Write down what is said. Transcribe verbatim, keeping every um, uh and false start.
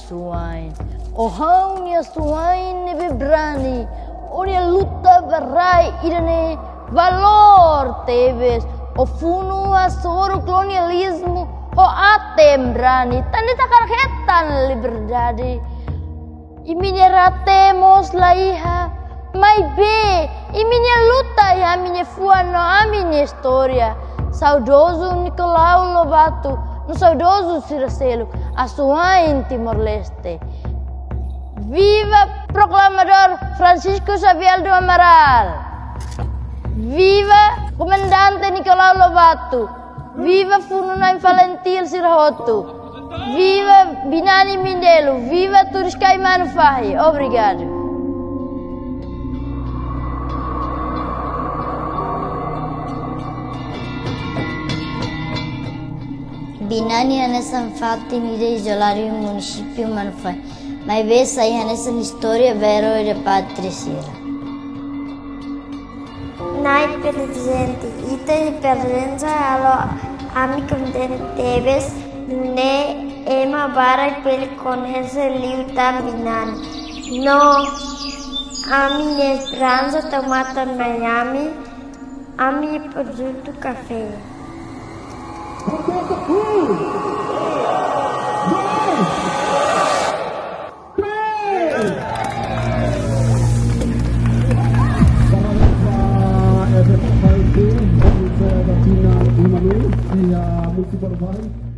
Asuwa'in. Ó ha'u-nia asuwa'in ne'ebé brani. Ó-nia luta ba rai ida-ne'e valór tebes. Ó funu hasoru kolonializmu ho aten brani. Tan ita hakarak hetan liberdade. Imi-nia rate mós la iha. Maibé, imi-nia luta iha ami-nia fuan no ami-nia istória. Saudozu Nicolau Lobato, no saudozu sira seluk, asuwa'in Timor-Leste. Viva Proklamadór Francisco Xavier do Amaral! Viva Komandante Nicolau Lobato! Viva funu-na'in FALINTIL sira hotu! Viva Binani Mindelo! Viva Turiscai Manufahi! Obrigadu. Binani hanesan fatin ida izoladu iha munisípiu Manufahi, maibé sai hanesan istória ba erói da pátria sira. Na'i Prezidente, ita-nia prezensa halo ami kontente tebes, nune'e ema barak bele koñese liután Binani. No ami-nia esperansa tau matan mai ami, ami Porto Junto Café. Municipal Vale.